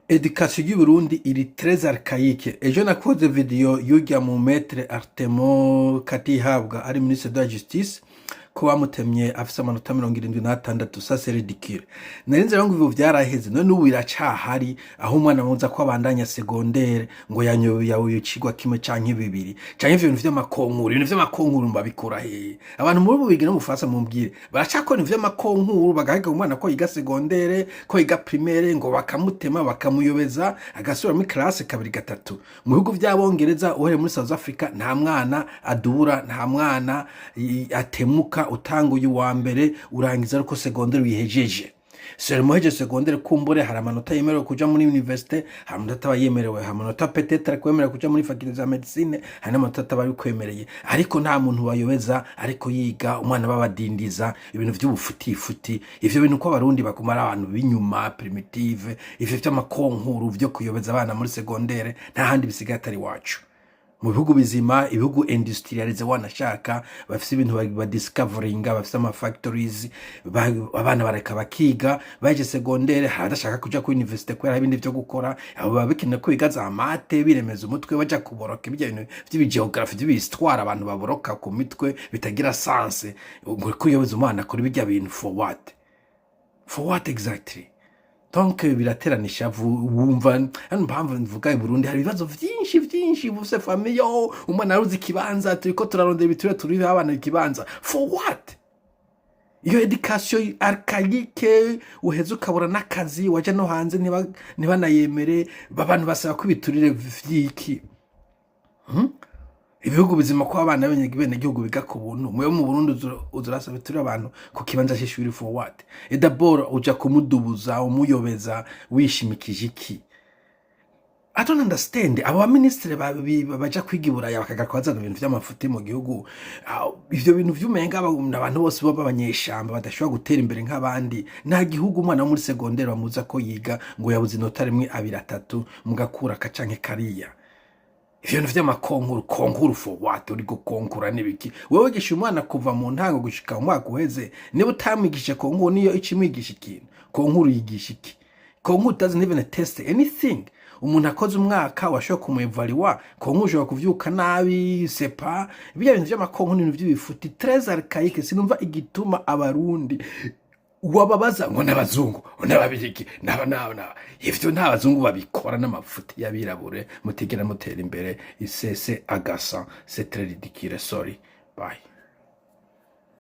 Éducation y'u Burundi iri très archaïque. Ejo nakoze vidéo y'urya mu maître Artemo Katihabwa, ari ministre de la Justice, ko bamutemye afise amanota 76. Ça, c'est ridicule. Nari nzi rero ngo ivyo vyaraheze, none n'ubu biracahari, aho umwana bamuza ko abandanya secondaire ngo yanyoye icigwa kimwe canke bibiri, canke ivyo bintu vy'ama concours. Ibintu vy'ama concours babikura hehe? Abantu muri Bubirigi no mu Bufaransa, mumbwire, baracakora ibintu vy'ama concours, bagahiga umwana ko yiga secondaire, ko yiga primaire, ngo bakamutema, bakamuyobeza, agasubira muri classe kabiri, gatatu? Mu bihugu vy'Abongereza, uhereye muri South Africa, nta mwana adubura, nta mwana atemuka. Utanguye uwa mbere, urangiza ariko secondaire uyihejeje. Seulement uhejeje secondaire, kumbure hari amanota yemerewe kuja muri université, hari amanota ataba yemerewe, hari amanota peut-être kwemerewe kuja muri faculté za médecine, hari n'amanota ataba abikwemereye. Ariko nta muntu bayobeza ariko yiga umwana, babadindiza ibintu vy'ubufutifuti. Ivyo bintu ko Abarundi baguma ari abantu b'inyuma, primitive. Ivyo vy'ama concours vyo kuyobeza abana muri secondaire, nta handi bisigaye atari iwacu. Mu bihugu bizima, ibihugu industrialisé wanashaka, bafise ibintu badiscoveringa, bafise ama factories, abana bareka bakiga baje secondaire. Hari abadashaka kuja kuri université kubera hari ibindi vyo gukora. Abo baba bikeneye kwiga za maths, biremeza umutwe, baja kuboroka ibyo bintu vy'ibigeography, vy'ibihistoire, abantu baboroka ku mitwe bitagira sens. Ngo kuyobeza umwana kuri bijya bintu, for what? For what exactly? Donc biraterana ishavu. Wumva hano mpamvu mvuga, i Burundi hari ibibazo vyinshi vyinshi. Bufise famille, umwana yaruze ikibanza, turiko turarondera ibiture turiho abana ikibanza. For what? Iyo éducation archaïque, uheze ukabura n'akazi, waja no hanze ntibanayemere. Abantu basaba ko ibiturire vyiki? Ibihugu bizima ko abana benegihugu biga ku buntu, mwewe mu Burundi uzurasaba turi abantu ku kibanza c'ishuri, for what? Et d'abord uja kumudubuza, umuyobeza, wishimikije iki? I don't understand. Abo baminisitiri baja kwiga i Buraya, bakagaruka bazana ibintu vy'amafuti mu gihugu. Ah, ivyo bintu vy'umenga abantu bose baba abanyeshamba, badashobora gutera imbere nk'abandi. Nta gihugu umwana wo muri secondaire bamuza ko yiga ngo yabuze inota rimwe, abiri, atatu, mugakura aka canke kariya. Ivyo bintu vy'ama concours, concours for what? Uri gukonkura n'ibiki? Wewe wigisha umwana kuva mu ntango gushika mu mwaka uheze, niba utamwigisha concours, niyo ica imwigisha ikintu? Concours yigisha iki? Concours doesn't even test anything. Umuntu akoze umwaka, washobora kumuevalua. Concours ushobora kuvyuka nabi sepa. Ibyo bintu vy'ama concours ni ibintu vy'ibifuti, très archaïque. Sinumva igituma Abarundi wababaza ngo n'abazungu, ngo n'Ababirigi, n'aba n'aba n'aba. Ivyo nta bazungu babikora, n'amafuti y'abirabure. Mutigera mutera imbere. Isese agasa, c'est très ridicule. Sorry, bye.